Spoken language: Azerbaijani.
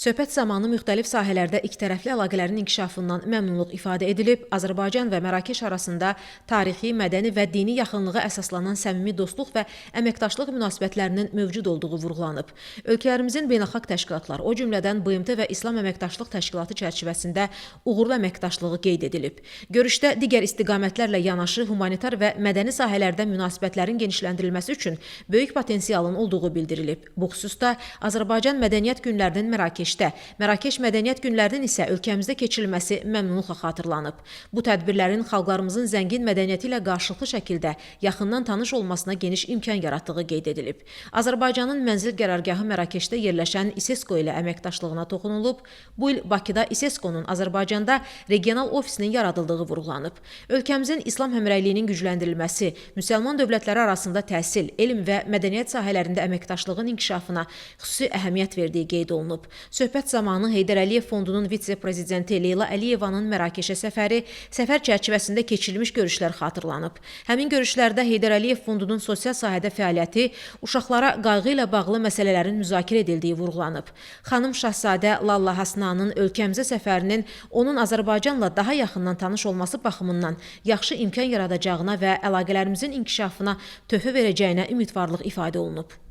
Söhbət zamanı müxtəlif sahələrdə ikitərəfli əlaqələrin inkişafından məmnunluq ifadə edilib, Azərbaycan və Mərakeş arasında tarixi, mədəni və dini yaxınlığa əsaslanan səmimi dostluq və əməkdaşlıq münasibətlərinin mövcud olduğu vurğulanıb. Ölkələrimizin beynəlxalq təşkilatlar, o cümlədən BMT və İslam Əməkdaşlıq Təşkilatı çərçivəsində uğurlu əməkdaşlığı qeyd edilib. Görüşdə digər istiqamətlərlə yanaşı humanitar və mədəni sahələrdə münasibətlərin genişləndirilməsi üçün böyük potensialın olduğu bildirilib. Bu xüsusda Azərbaycan Mədəniyyət Günlərinin Mərakeşdə, Mərakeş Mədəniyyət Günlərinin isə ölkəmizdə keçirilməsi məmnunluqla xatırlanıb. Bu tədbirlərin xalqlarımızın zəngin mədəniyyəti ilə qarşılıqlı şəkildə yaxından tanış olmasına geniş imkan yaratdığı qeyd edilib. Azərbaycanın mənzil qərargahı Mərakeşdə yerləşən İSESCO ilə əməkdaşlığına toxunulub. Bu il Bakıda İSESCO-nun Azərbaycanda regional ofisinin yaradıldığı vurğulanıb. Ölkəmizin İslam həmrəyliyinin gücləndirilməsi, müsəlman dövlətləri arasında təhsil, elm və mədəniyyət sahələrində əməkdaşlığın inkişafına xüsusi əhəmiyyət verdiyi qeyd olunub. Söhbət zamanı Heydər Əliyev Fondunun vitse-prezidenti Leyla Əliyevanın Mərakeşə səfəri, səfər çərçivəsində keçirilmiş görüşlər xatırlanıb. Həmin görüşlərdə Heydər Əliyev Fondunun sosial sahədə fəaliyyəti, uşaqlara qayğı ilə bağlı məsələlərin müzakirə edildiyi vurğulanıb. Xanım Şahzadə Lalla Hasnanın ölkəmizə səfərinin onun Azərbaycanla daha yaxından tanış olması baxımından yaxşı imkan yaradacağına və əlaqələrimizin inkişafına töhfə verəcəyinə ümidvarlıq ifadə olunub.